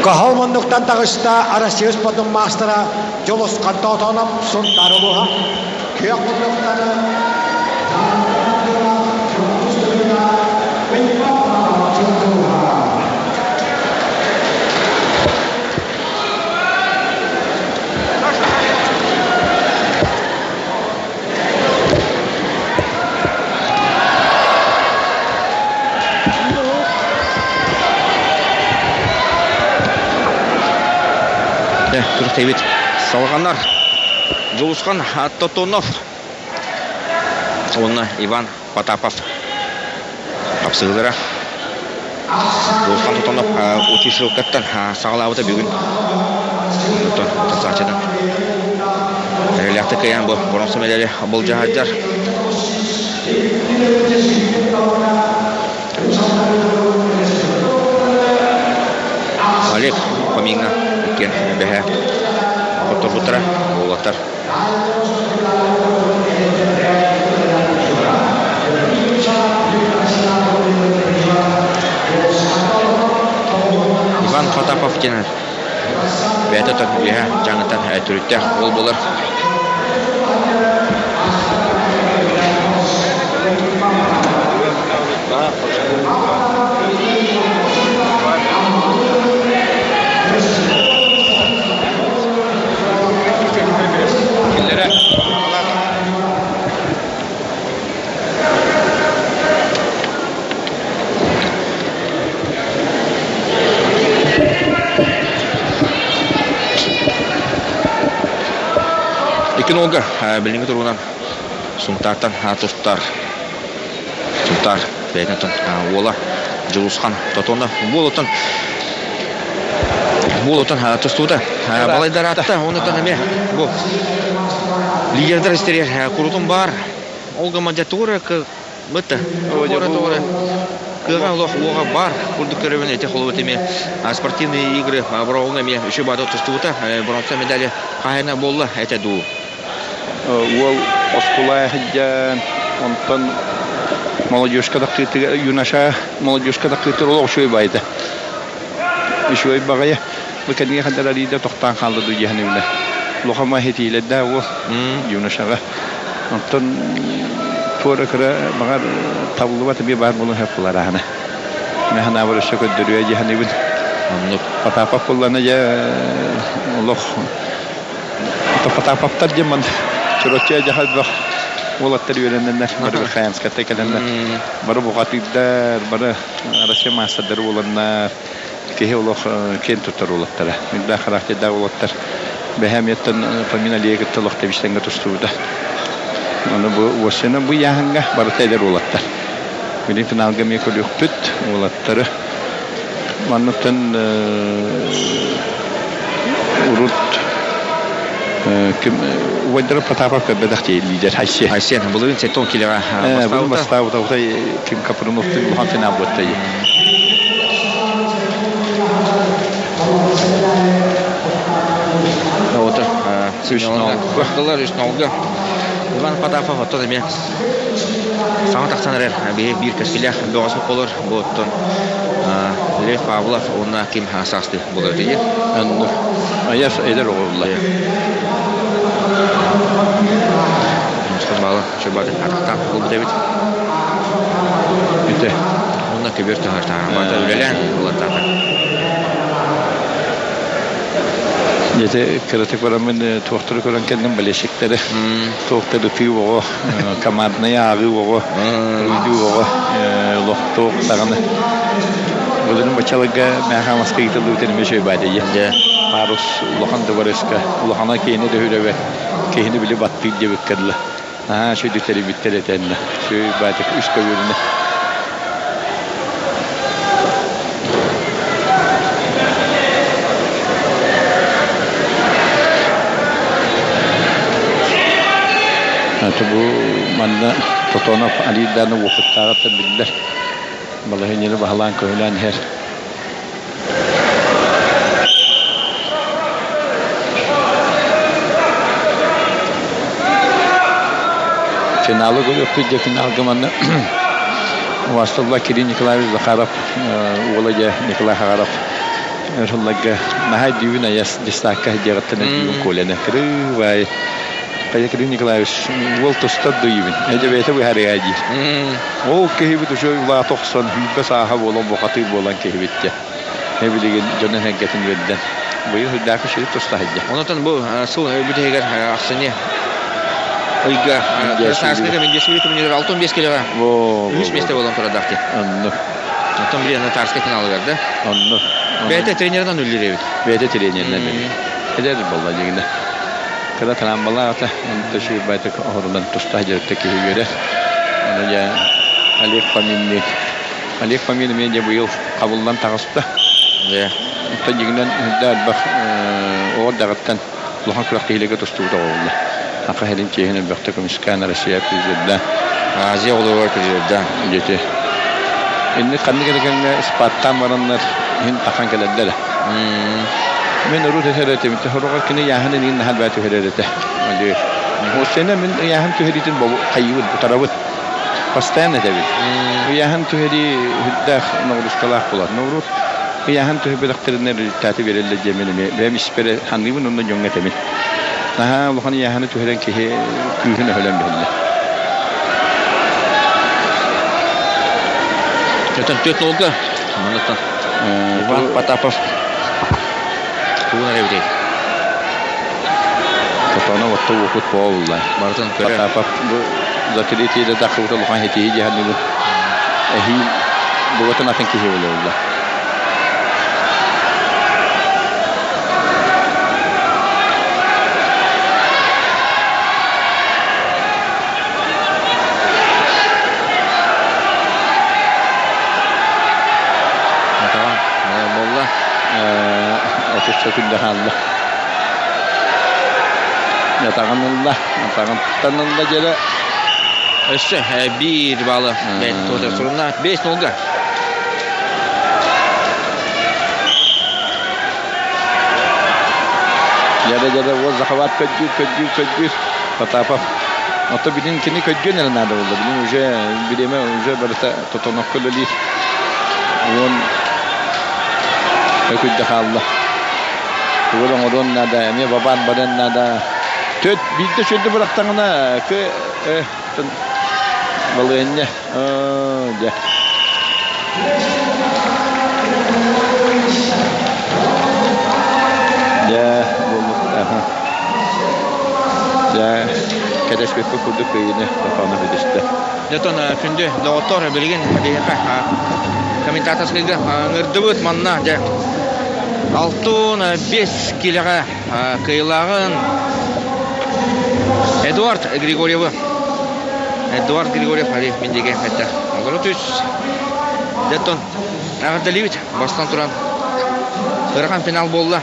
Кыһыл муннуктан таҕыста Россия спордун маастара Дьулусхан Тоотонов Сунтаар улууһа. Күөх муннуктары Күрэхтэһиибит салҕанар. Дьулусхан Тотонов уонна Иван Потапов хапсыһыылара. Дьулусхан Тотонов учишилкаттан саҕалаабыта бүгүн. Оттон тасааччыдан эрэлээхтик кыайан бу боронсо медали былдьаһардар. Олег Фомиҥҥа иккиэн бэһэ хотторбуттара уолаттар. Иван Потапов диэн бэйэтэ тон үөһэ дьаҥыттан төрүттээх уол буолар. Икки нолга билиҥҥи туругунан Сунтаартан тустар Сунтаар бэйэтин уола Дьулусхан Тотонов буолуттан буолуттан тустубута балайдар аатта онуттан эмиэ бу лидердэр истэригэр курутун баар ол гымма дьэ тугу эрэ Бытта. Туора туора. Кыаҕа олох уоҕа баар курдук көрөбүн ити холобут эмиэ спортивные игры бороҕоҥҥо эмиэ үчүгэй баата тустубута бронза медали хаһайына буолла этэ дуу. Уол оскуола сылдьан онтон молодежка тахсыытыгар юноша молодежка тахсыытыгар олох үчүгэй баайда. Үчүгэй баҕайы. Бу кэннигэ хандар арыйда тохтоон хаалла дуу диэхин билэ. Улахан иһитиилэрдээх уол юношаҕа. Оттон туора кыра баҕар табыллыбат эмиэ баар буолуон сөп буолар аһана. Мин санаабар өссө көрдөрүө дии саныыбын. Оннук. Потапов буоллаҕына дьэ олох Потаповтар диэн ман Чурапчы дьаһал бөх уолаттар үөрэнэннэр бары Верхоянскайтан кэлэннэр бары бухатыырдар бары Россия маастардары буоланнар киһи олох киэн туттар уолаттара. Үрдээх характердаах уолаттар. Бэһэм еттен Фомин Алия кытта олох тэбистэҥҥэ тустубута. Ону бу уоссуйна бу ыйааһыҥҥа барыта эдэр уолаттар. Билин финалга эмиэ көрүөхпүт уолаттары. Манныктан урут ким убайдара Потапов көрбөтөх дии лидер Айсен. Айсен былырыын 70 килоҕа бастаабыта. Бастаабыта ким Капрыновтыын улахан финал буотта Ота Үс үс нолга. Иван Потапов оттон эмиэ саҥа тахсан эрэр биһи биир кэскилээх бөҕөс болор бу оттон Лев Павлов уонна Ким Саасты болор дии. Аяс эдэр оҕолла. Мустан Чубаты атахтаан булбут эбит. Ити. Онно көбүөр таһар таһар. Үлэлээн улаттаата. Ити кыратык бараммын туохтары көрөн кэллим болельщиктары. Туохтары тыы оҕо, команднай ааҕыы оҕо, уйдуу оҕо, лохтоох даҕаны. Былырын бачаларга мээхэ маска ыытыллыбыт эмиэ үчүгэй дии. Парус улахан дыбарыска, улахана киһини дөһүрөбөт, киһини били баттыыр диэбиккэ дылы. Наһаа сүдү тэрийбиттэр этэннэ. Сүүй баатык үс көбүөрүнэ. Аты бу манна Тотонов Алиданы уопуттааҕыттан биллэр. Балаһыанньаны баһылаан көһүлээн иһэр. Финалы көрүөхпүт дьэ финалга манна Убасталла Кирилл Николаевич Захаров уола дьэ Николай Хагаров Ырылларга наһаа дүүбүн айас дьыссаакка сылдьыаҕыттан өйдүүбүн Коляны. Кырыыбай. Хайа Кирилл Николаевич уол тустар дуйубун. Эдьэ бэйэтэ быһаарыа диир. Ол киһибит уже улаата охсон сүүрбэ сааһа буолан бухатыы буолан киһибит дьэ. Билигин дьоно сэргэтин үөрдэн. Быйыл үрдээх үчүгэй туста сылдьа. Онотон бу сыл бүтэһигэр ахсынньы ыйга Красноярскайга Мендесвили турнирыгар 65 килоҕа үһүс миэстэ буолан турардаах дии. Оннук. Оттон билиэн Татарскай финалыгар да. Оннук. Бэйэтэ тренеринэн үллэр эбит. Бэйэтэ тренеринэн үллэр. Эдэр буолла дьиҥинэ. Кыра трамбалаата, онто сүүрбайтык оһорунан тустаах дьарыкта киһи үөрэр. Ону дьэ Олег Фоминныын Олег Фомин эмиэ дьэ быйыл хабыллан таҕыста. Дьэ. Оттон дьиҥинэн үрдэ элбэх оҕо эрдэҕиттэн улахан күрэхтэһиилэргэ тустубут оҕо буолла. Саха сирин чиэһин элбэхтэ көмүскээн Россия призердэ. Азия оҕолоругар призердэ. Дьэти. Инник ханнык эрэ кэмҥэ спаттаан бараннар иһин тахан кэлэллэр. Мин урут этэр этим, хоругар кини ыйааһын иниин наһаа элбээ түһэрэр этэ. Сена мин ыйааһын түһэриитин хайыыбын, утарабын. Постоянно этэбин. Ыйааһын түһэрии үрдээх ноҕуруускалаах буолар. Ноҕуруут ыйааһын түһэрбэтэхтэринэ результаты биэрэллэр диэммин эмиэ бэйэм испэр саныыбын уонна дьоҥҥо этэбин. Наһаа улахан ыйааһыны түһэрэн киһи күүһүн өһөлөн биһиллэр. Өтөн түөрт нолга. Манныттан Иван Потапов тугун эрэ эбитий? Хотоно отто уопут буолла. Барытын көрөр. Потапов бу закрытие да тахыбыта улахан хитиһи дьаһанныбын. Эһиил бугатын атын киһи буолла. Атаҕа буолла. Отучча күндэ хаалла. Атаҕын ылла, атаҕыттан ылла дьэрэ. Өссө биир баалы сурунна. 5 нолга. Дьэрэ дьэрэ уол захват көддүүр, көддүүр, көддүүр. Потапов. Ото билин кини көддүөн эрэ наада буолла. Билин уже бириэмэ уже барыта тотонокко үлэлиир. Уон өкүйдэ хаалла. Тугу да оҥоруон наада, эмиэ бабаан барыан наада. Төт биирдэ сүрдү бырахтаҕына кы балыанньа дьэ. Дьэ, буолбут. Дьэ, кэтэспиппит курдук кыайыыны Тотонов үтүстэ. Дьотон күндү доҕоттор билигин биһиэхэ комментаторскайга ыҥырдыбыт манна дьэ 65 киилэҕэ кыайыылааҕын Эдуард Григорьевы Эдуард Григорьев али мин диэки эттэ олоро түс дьоттон эҕэрдэлиибит бастан туран ыарахан финал буолла.